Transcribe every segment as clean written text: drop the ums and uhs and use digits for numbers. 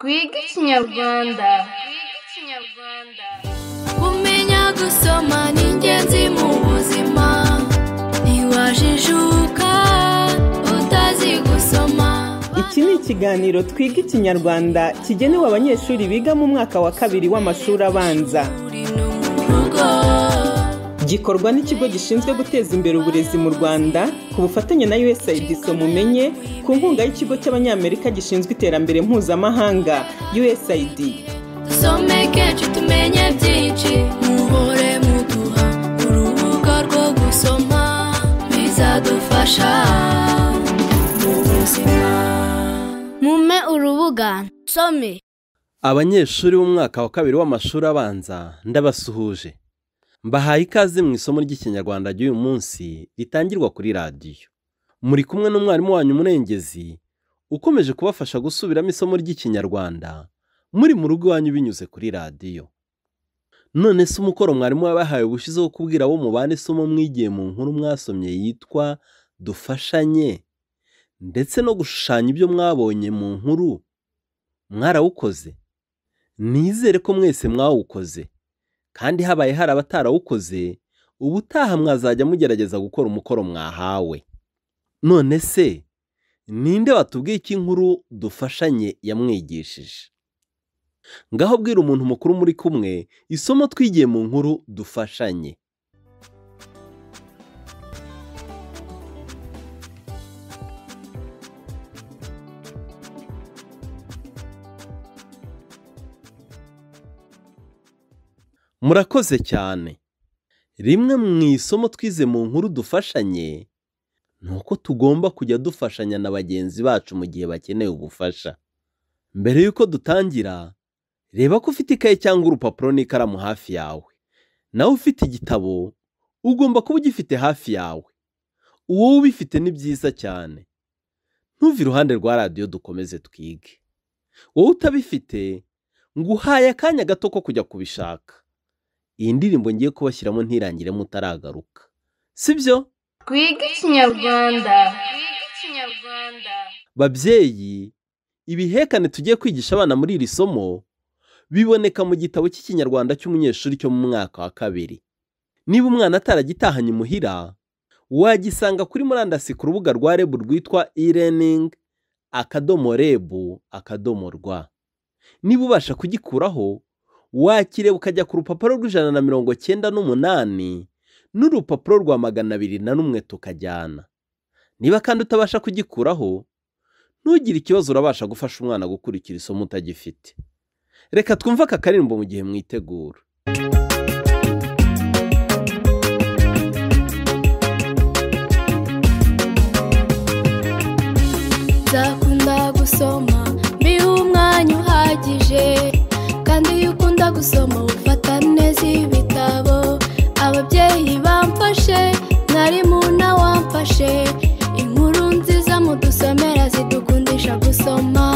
Twige Ikinyarwanda. Kumenya gusoma ni ingenzi mu buzima, ntiwajijuka utazi gusoma. Iki ni ikiganiro Twiga Ikinyarwanda kigenewe abanyeshuri biga mu mwaka wa kabiri w'amashuri abanza. Uri no mu rugo. Gikorwa n'ikigo gishinzwe guteza imbere uburezi mu Rwanda ku bufatanye na USAID Mumenye ku nkunga y'ikigo cy'Abanyamerika gishinzwe iterambere mpuzamahanga USAID. Dusome kenshi tumenye byinshi, muhore muduha urubuga rwo gusoma, bizadufasha mu buzima. Mumpe urubuga nsome. Abanyeshuri b'umwaka wa kabiri w'amashuri abanza ndabasuhuje. Mbahaye ikaze mu isomo ry'Ikinyarwanda ry'uyu munsi ritangirwa kuri radiyo. Muri kumwe n'umwarimu wanyu Murengezi ukomeje kubafasha gusubiramo isomo ry'Ikinyarwanda muri mu rugo iwanyu binyuze kuri radiyo. None se umukoro mwarimu yabahaye ubushize wo kubwira abo mubana isomo mwigiye mu nkuru mwasomye yitwa Dufashanye ndetse no gushushanya ibyo mwabonye mu nkuru mwarawukoze? Nizere ko mwese mwawukoze. Kandi habaye hari abatarawukoze, ubutaha mwazajya mugerageza gukora umukoro mwahawe. None se ninde watubwiye icyo inkuru Dufashanye yamwigishije? Ngaho bwira umuntu mukuru muri kumwe isomo twigiye mu nkuru Dufashanye. Murakoze cyane. Rimwe mu isomo twize mu nkuru Dufashanye ni uko tugomba kujya dufashanya na bagenzi bacu mu gihe bakeneye ubufasha. Mbere y'uko dutangira, reba ko ufite ikaye cyangwa urupapuro n'ikaramu hafi yawe. Nawe ufite igitabo, ugomba kuba ugifite hafi yawe. Uwo ubifite ni byiza cyane. Ntuve iruhande rwa radiyo dukomeze twige. Wowe utabifite, nguhaye akanya gato ko kujya kubishaka. Iyi ndirimbo ngiye kubashyiramo ntirangire mutaragaruka. Sibyo? Twige Ikinyarwanda. Babyeyi, ibihekane tugiye kwigisha abana muri iri somo biboneka mu gitabo cy'Ikinyarwanda cy'umunyeshuri cyo mu mwaka wa kabiri. Niba umwana ataragitahanye imuhira, wagisanga kuri murandasi ku rubuga rwa REB rwitwa e-learning akadomo reb akadomo rwa. Niba ubasha kugikuraho, wakireba ukajya ku rupapuro rw'198 n'urupapuro rwa 201 tukajyana. Niba kandi utabasha kugikuraho, ntugire ikibazo, urabasha gufasha umwana gukurikira isomo utagifite. Reka twumve aka karirimbo mu gihe mwitegura. Nzakunda gusoma mbihe umwanya uhagije, kandi iyo ukunda gusoma ufata neza ibitabo. Ababyeyi bamfashe, mwarimu nawe wamfashe, inkuru nziza mudusomera zidukundisha gusoma,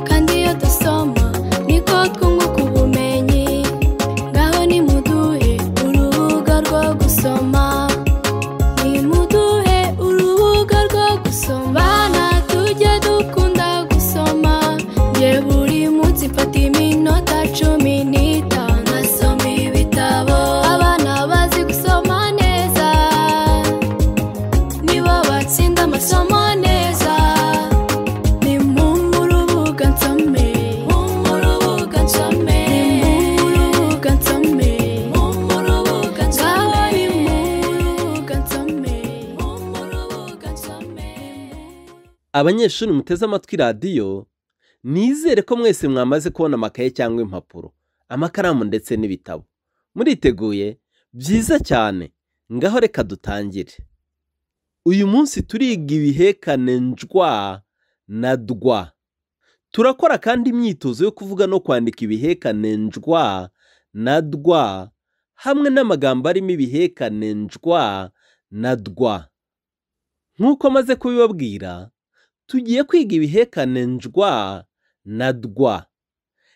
kandi iyo dusoma niko twunguka ubumenyi. Ngaho nimuduhe urubuga rwo gusoma, nimuduhe urubuga rwo gusoma. Bana tujye dukunda gusoma, njye buri munsi mfata iminota 15 nasoma ibitabo. Abana bazi gusoma neza nibo batsinda amasomo neza. Nimumpe urubuga nsome, mumpe urubuga nsome, nimumpe urubuga nsome, mumpe urubuga nsome, nimumpe urubuga nsome, mumpe urubuga nsome. Abanyeshuri muteze amatwi radiyo, nizere ko mwese mwamaze kubona amakaye cyangwa impapuro, amakaramu ndetse n'ibitabo. Muriteguye? Byiza cyane. Ngaho reka dutangire. Uyu munsi turiga ibihekane njwa na dwa. Turakora kandi imyitozo yo kuvuga no kwandika ibihekane njwa na dwa hamwe n'amagambo arimo ibihekane njwa na dwa. Nk'uko maze kubibabwira, tugiye kwiga ibihekane njwa na dwa.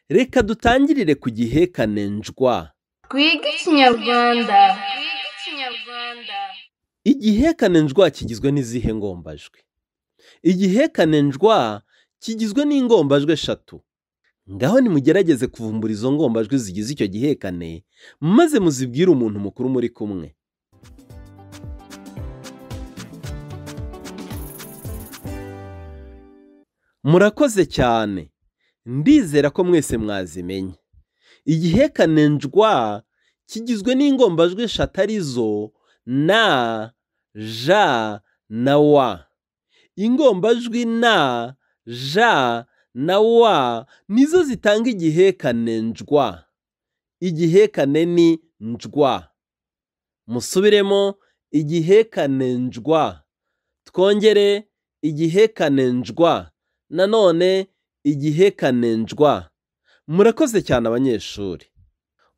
Reka dutangirire ku gihekane njwa. Twige Ikinyarwanda. Igihekane njwa kigizwe n'izihe ngombajwi? Igihekane njwa kigizwe n'ingombajwi eshatu. Ngaho nimugerageze kuvumbura izo ngombajwi zigize icyo gihekane, maze muzibwire umuntu mukuru muri kumwe. Murakoze cyane. Ndizera ko mwese mwazimenye. Igihekane njwa kigizwe n'ingombajwi eshatu arizo na, ja na wa. Ingombajwi na, ja na wa nizo zitanga igihekane njwa. Igihekane ni njwa. Musubiremo igihekane njwa. Twongere igihekane njwa. Nanone igihekane njwa. Murakoze cyane abanyeshuri.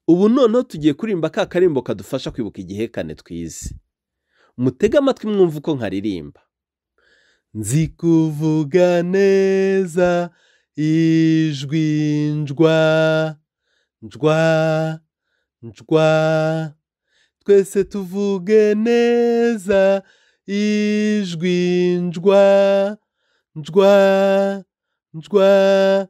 Ubu noneho tugiye kuririmba ka karimbo kadufasha kwibuka igihekane twize. Mutege amatwi mwumve uko nkaririmba. Nzi kuvuga neza ijwi njwa, njwa, njwa. Twese tuvuge neza ijwi njwa, njwa, njwa.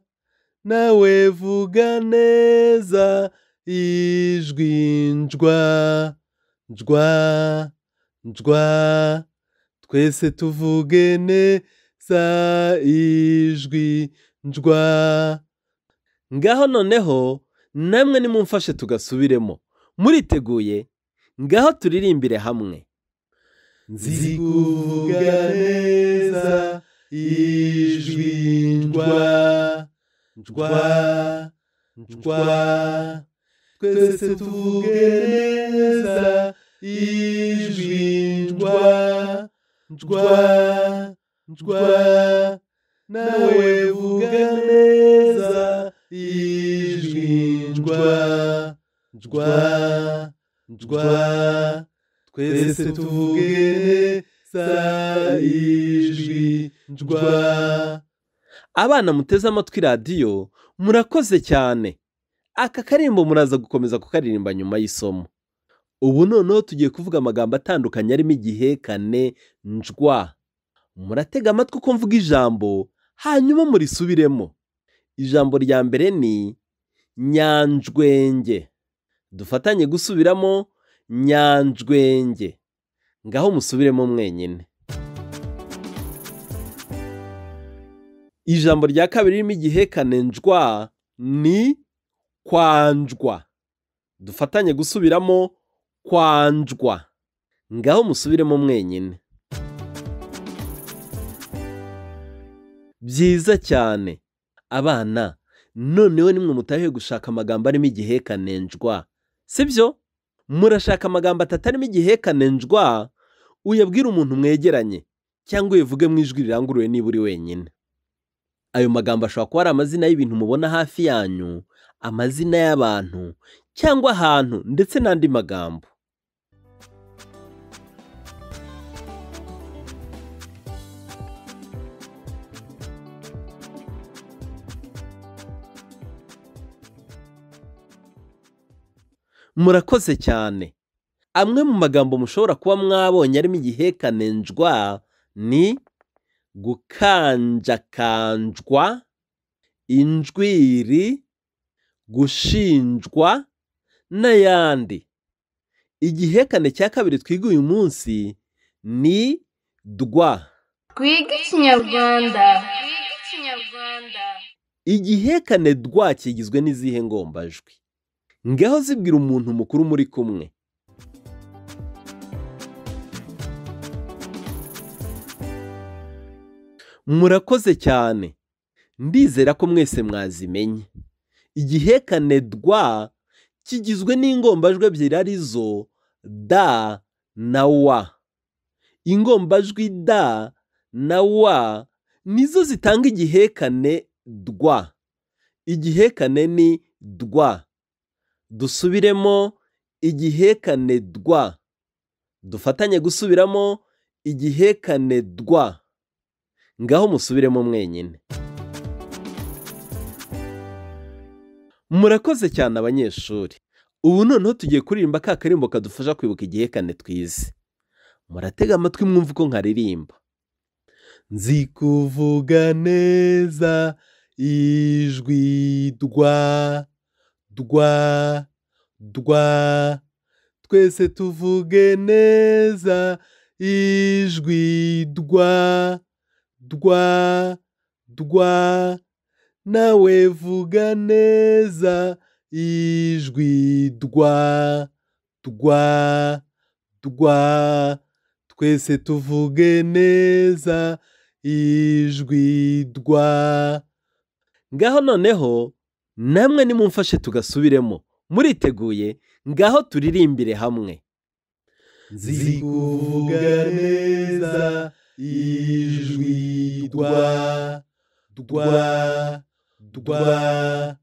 Nawe vuga neza ijwi njwa, njwa, njwa. Twese tuvuge neza ijwi njwa. Ngaho noneho namwe nimumfashe tugasubiremo. Muriteguye? Ngaho turirimbire hamwe. Nzi kuvuga neza ijwi njwa, njwa, njwa. Twese tuvuge neza ijwi njwa, njwa, njwa. Nawe vuga neza ijwi njwa, njwa, njwa. Twese tuvuge neza ijwi njwa. Abana muteze amatwi radiyo, murakoze cyane. Aka karimbo muraza gukomeza kukaririmba nyuma y'isomo. Ubu noneho tugiye kuvuga amagambo atandukanye arimo igihekane njwa. Muratega amatwi uko mvuga ijambo, hanyuma murisubiremo. Ijambo rya mbere ni nyanjwenge. Dufatanye gusubiramo nyanjwenge. Ngaho musubiremo mwenyine. Ijambo rya kabiri ririmo igihekane njwa ni kwanjwa. Dufatanye gusubiramo kwanjwa. Ngaho musubiremo mwenyine. Byiza cyane. Abana, noneho nimwe mutahiwe gushaka amagambo arimo igihekane njwa. Sibyo? Murashaka amagambo atatu arimo igihekane njwa, uyabwira umuntu mwegeranye cyangwa uyivuge mu ijwi riranguruye niba uri wenyine. Ayo magambo ashobora kuba ari amazina y'ibintu mubona hafi yanyu, amazina y'abantu cyangwa ahantu, ndetse n'andi magambo. Murakoze cyane. Amwe mu magambo mushobora kuba mwabonye arimo igihekane njwa ni gukanjakanjwa, injwiri, gushinjwa n'ayandi. Igihekane cya kabiri twiga uyu munsi ni dwa. Twige Ikinyarwanda. Igihekane dwa kigizwe n'izihe ngombajwi? Ngaho zibwira umuntu mukuru muri kumwe. Murakoze cyane. Ndizera ko mwese mwazimenye. Igihekane dwa kigizwe n'ingombajwi ebyiri arizo da na wa. Ingombajwi da na wa nizo zitanga igihekane dwa. Igihekane ni dwa. Dusubiremo igihekane dwa. Dufatanye gusubiramo igihekane dwa. Ngaho musubiremo mwenyine. Murakoze cyane abanyeshuri. Ubu noneho tugiye kuririmba ka karimbo kadufasha kwibuka igihekane twize. Muratega amatwi mwumve uko nkaririmba. Nzi kuvuga neza Ijwi dwa dwa dwa. Twese tuvuge neza ijwi dwa dwa dwa. Nawe vuga neza ijwi dwa dwa dwa. Twese tuvuge neza ijwi dwa. Ngaho noneho namwe nimumfashe tugasubiremo. Muriteguye? Ngaho turirimbire hamwe. Nzi kuvuga neza ijwi dwa dwa dwa.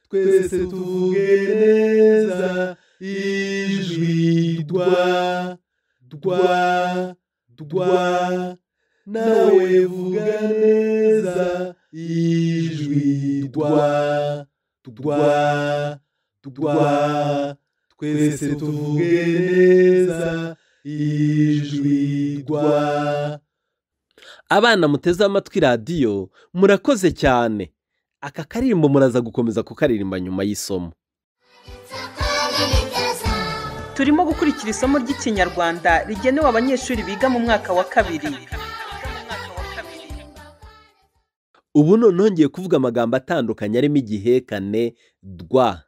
Twese tuvuge neza ijwi dwa dwa dwa. Nawe vuga neza ijwi dwa dwa dwa. Twese tuvuge neza ijwi dwa. Abana muteze amatwi radiyo murakoze cyane. Aka karirimbo muraza gukomeza kukaririmba nyuma y'isomo. Turimo gukurikira isomo ry'Ikinyarwanda rigenewe abanyeshuri biga mu mwaka wa kabiri. Ubu noneho ngiye kuvuga amagambo atandukanye arimo igihekane dwa.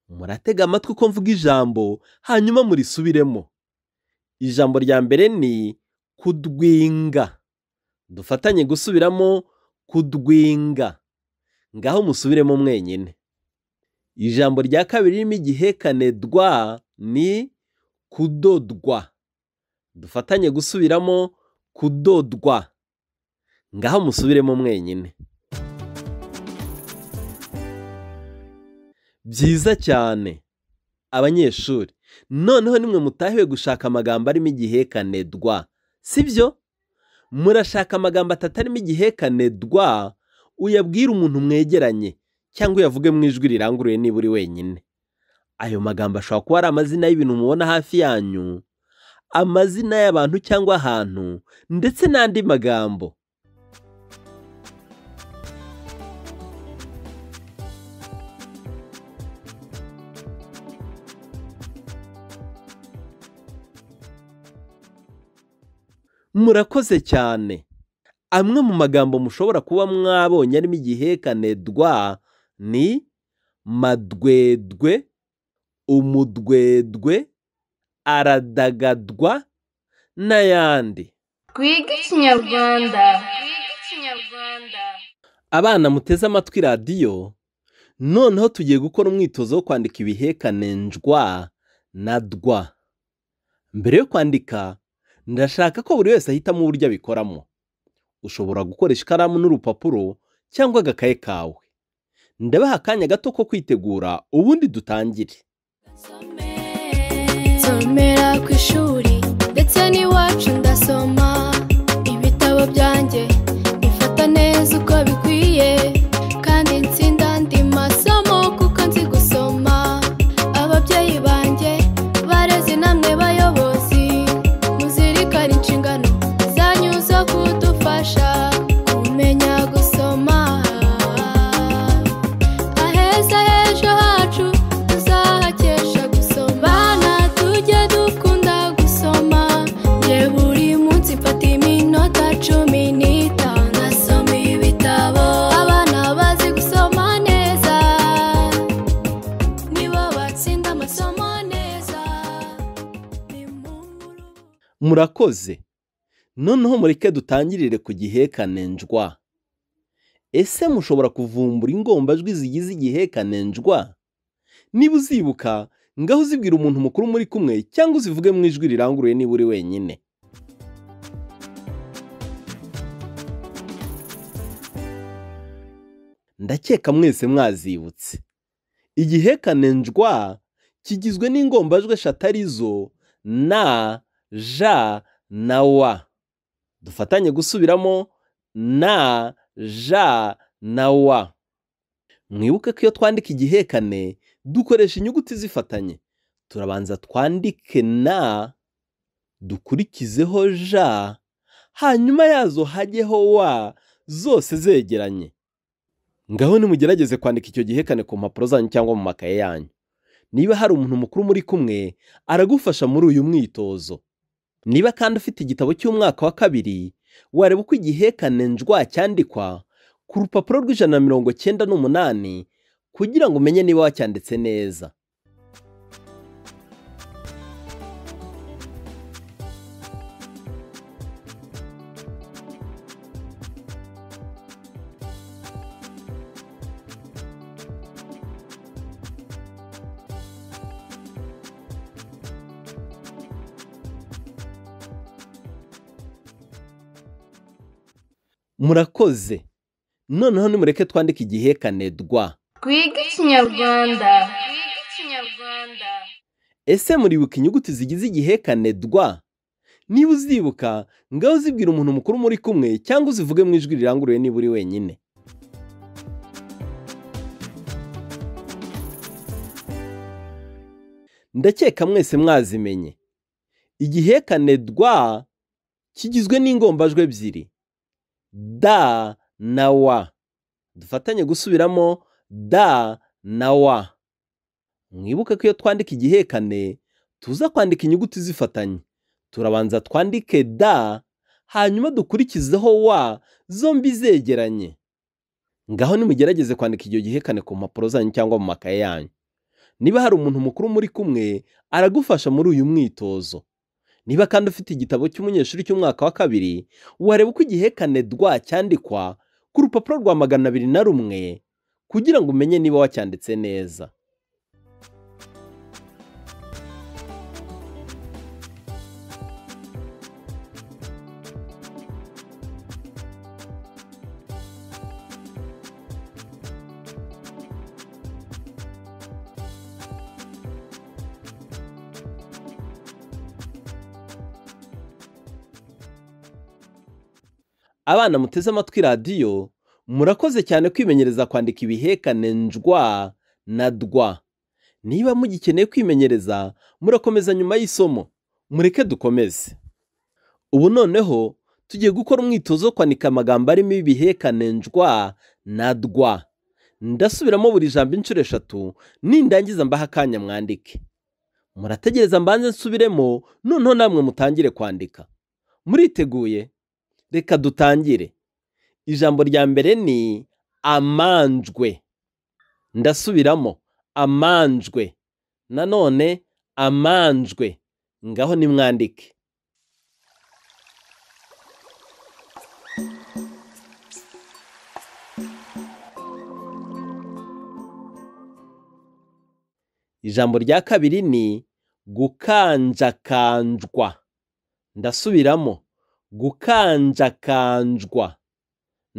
Muratega amatwi uko mvuga ijambo hanyuma murisubiremo. Ijambo rya mbere ni kudwinga. Dufatanye gusubiramo kudwinga. Ngaho musubiremo mwenyine. Ijambo rya kabiri ririmo igihekane dwa ni kudodwa. Dufatanye gusubiramo kudodwa. Ngaho musubiremo mwenyine. Byiza cyane abanyeshuri. Noneho nimwe mutahiwe gushaka amagambo arimo igihekane dwa, sibyo? Murashaka amagambo atatu arimo igihekane dwa, uyabwira umuntu mwegeranye cyangwa uyavuge mu ijwi riranguruye niba uri wenyine. Ayo magambo ashobora kuba ari amazina y'ibintu mubona hafi yanyu, amazina y'abantu cyangwa ahantu, ndetse n'andi magambo. Murakoze cyane. Amwe mu magambo mushobora kuba mwabonye arimo igihekane dwa ni madwedwe, umudwedwe, aradagadwa n'ayandi. Twige Ikinyarwanda. Abana muteze amatwi radiyo, noneho tugiye gukora umwitozo wo kwandika ibihekane njwa na dwa. Mbere yo kwandika, ndashaka ko buri wese ahitamo uburyo abikoramo. Ushobora gukoresha ikaramu n'urupapuro cyangwa agakaye kawe. Ndabaha akanya gato ko kwitegura ubundi dutangire. Nsomera ku ishuri ndetse n'iwacu ndasoma ibitabo byanjye bifata neza uko bikwiye, kandi nsinda andi masomo kuko nzi gusoma. Ababyeyi banjye barezi namwe bayobozi, muzirikane inshingano zanyu zo kudufasha kumenya gusoma. Aheza h'ejo hacu tuzahakesha gusoma. Bana tujye dukunda gusoma, njye buri munsi mfata iminota 15 nasoma ibitabo. Abana bazi gusoma neza nibo batsinda amasomo neza. Murakoze. Noneho mureke dutangirire ku gihekane njwa. Ese mushobora kuvumbura ingombajwi zigize igihekane njwa? Niba uzibuka, ngaho uzibwira umuntu mukuru muri kumwe cyangwa uzivuge mu ijwi riranguruye niba uri wenyine. Ndakeka mwese mwazibutse. Igihekane njwa kigizwe n'ingombajwi eshatu arizo na, ja na wa. Dufatanye gusubiramo na, ja na wa. Mwibuke ko iyo twandika igihekane dukoresha inyuguti zifatanye. Turabanza twandike na, dukurikizeho ja, hanyuma yazo hajyeho wa, zose zegeranye. Ngaho nimugerageze kwandika icyo gihekane ku mpapuro zanyu cyangwa mu makaye yanyu. Niba hari umuntu mukuru muri kumwe, aragufasha muri uyu mwitozo. Niba kandi ufite igitabo cy'umwaka wa kabiri, wareba uko igihekane njwa cyandikwa ku rupapuro rw'198 kugira ngo umenye niba wacyanditse neza. Murakoze. Noneho nimureke twandike igihekane dwa. Twige Ikinyarwanda. Ese muribuka inyuguti zigize igihekane dwa? Niba uzibuka, ngaho uzibwira umuntu mukuru muri kumwe cyangwa uzivuge mu ijwi riranguruye niba uri wenyine. Ndakeka mwese mwazimenye. Igihekane dwa kigizwe n'ingombajwi ebyiri, da na wa. Dufatanye gusubiramo da na wa. Mwibuke ko iyo twandika igihekane tuza kwandika inyuguti zifatanye. Turabanza twandike da, hanyuma dukurikizeho wa, zombi zegeranye. Ngaho nimugerageze kwandika icyo gihekane ku mpapuro zanyu cyangwa mu makaye yanyu. Niba hari umuntu mukuru muri kumwe, aragufasha muri uyu mwitozo. Niba kandi ufite igitabo cy'umunyeshuri cy'umwaka wa kabiri, wareba uko igihekane dwa cyandikwa ku rupapuro rwa 201 kugira ngo umenye niba wacyanditse neza. Abana muteze amatwi radiyo, murakoze cyane kwimenyereza kwandika ibihekane njwa na dwa. Niba mugikeneye kwimenyereza, murakomeza nyuma y'isomo. Mureke dukomeze. Ubu noneho tugiye gukora umwitozo wo kwandika amagambo arimo ibihekane njwa na dwa. Ndasubiramo buri jambo inshuro 3, nindangiza mbaha akanya mwandike. Murategereza mbanze nsubiremo, noneho namwe mutangire kwandika. Muriteguye? Reka dutangire. Ijambo rya mbere ni amanjwe. Ndasubiramo amanjwe. Nanone amanjwe. Ngaho nimwandike. Ijambo rya kabiri ni gukanjakanjwa. Ndasubiramo gukanjakanjwa.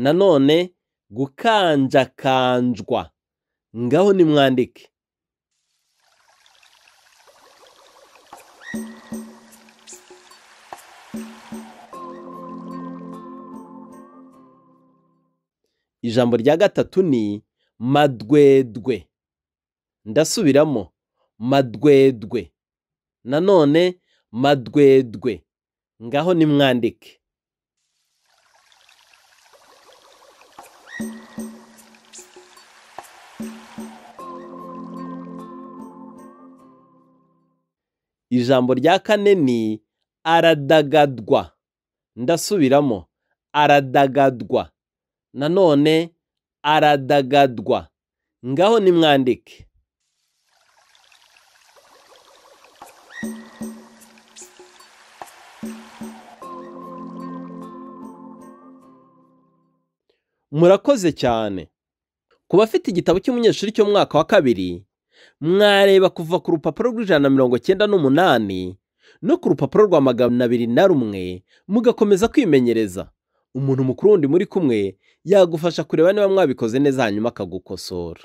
Nanone gukanjakanjwa. Ngaho nimwandike. Ijambo rya gatatu ni madwedwe. Ndasubiramo madwedwe. Nanone madwedwe. Ngaho nimwandike. Ijambo rya kane ni aradagadwa. Ndasubiramo aradagadwa. Nanone aradagadwa. Ngaho nimwandike. Murakoze cyane. Ku bafite igitabo cy'umunyeshuri cyo mu mwaka wa kabiri, mwareba kuva ku rupapuro rw'198 no ku rupapuro rwa 201 mugakomeza kwimenyereza. Umuntu mukuru wundi muri kumwe yagufasha kureba niba mwabikoze neza hanyuma akagukosora.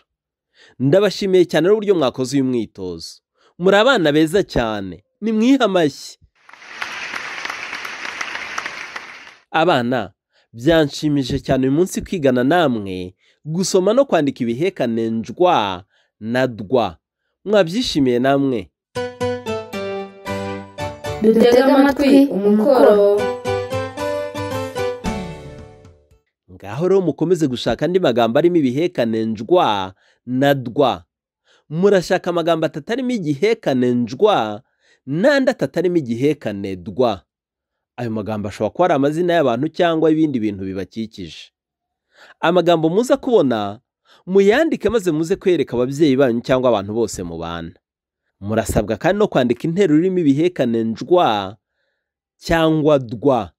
Ndabashimiye cyane n'uburyo mwakoze uyu mwitozo. Muri abana beza cyane, nimwihe amashyi. Abana, byanshimishije cyane uyu munsi kwigana namwe gusoma no kwandika ibihekane njwa na dwa. Mwabyishimiye namwe? Dutege amatwi umukoro. Ngaho rero mukomeze gushaka andi magambo arimo ibihekane njwa na dwa. Murashaka amagambo atatu arimo igihekane njwa n'andi atatu arimo igihekane dwa. Ayo magambo ashobora kuba ari amazina y'abantu cyangwa ibindi bintu bibakikije. Amagambo muza kubona muyandike maze muze kwereka ababyeyi banyu cyangwa abantu bose mubana. Murasabwa kandi no kwandika interuro irimo ibihekane njwa cyangwa dwa.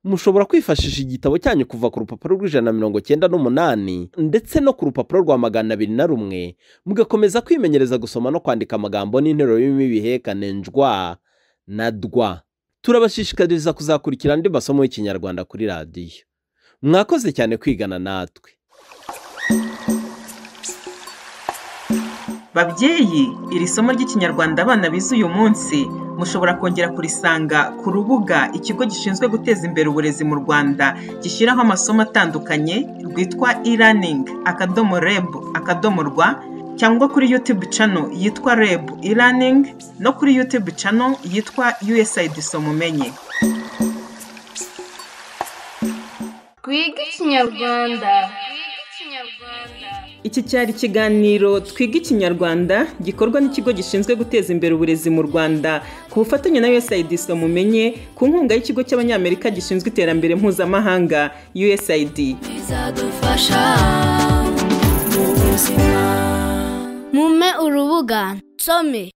Mushobora kwifashisha igitabo cyanyu kuva ku rupapuro rw'198 ndetse no ku rupapuro rwa 201, mugakomeza kwimenyereza gusoma no kwandika amagambo n'interuro birimo ibihekane njwa na dwa. Turabashishikariza kuzakurikira andi masomo y'Ikinyarwanda kuri radiyo. Mwakoze cyane kwigana natwe. Babyeyi, iri somo ry'Ikinyarwanda abana bize uyu munsi mushobora kongera kurisanga ku rubuga ikigo gishinzwe guteza imbere uburezi mu Rwanda gishyiraho amasomo atandukanye rwitwa e-learning.reb.rwa, cyangwa kuri YouTube channel yitwa REB e-learning no kuri YouTube channel yitwa USAID Somumenye. Twige Ikinyarwanda. Iki cyari ikiganiro Twiga Ikinyarwanda gikorwa n'ikigo gishinzwe guteza imbere uburezi mu Rwanda ku bufatanye na USAID Somumenye ku nkunga y'ikigo cy'Abanyamerika gishinzwe iterambere mpuzamahanga USAID. Bizadufasha mu buzima. Mume urubuga nsome.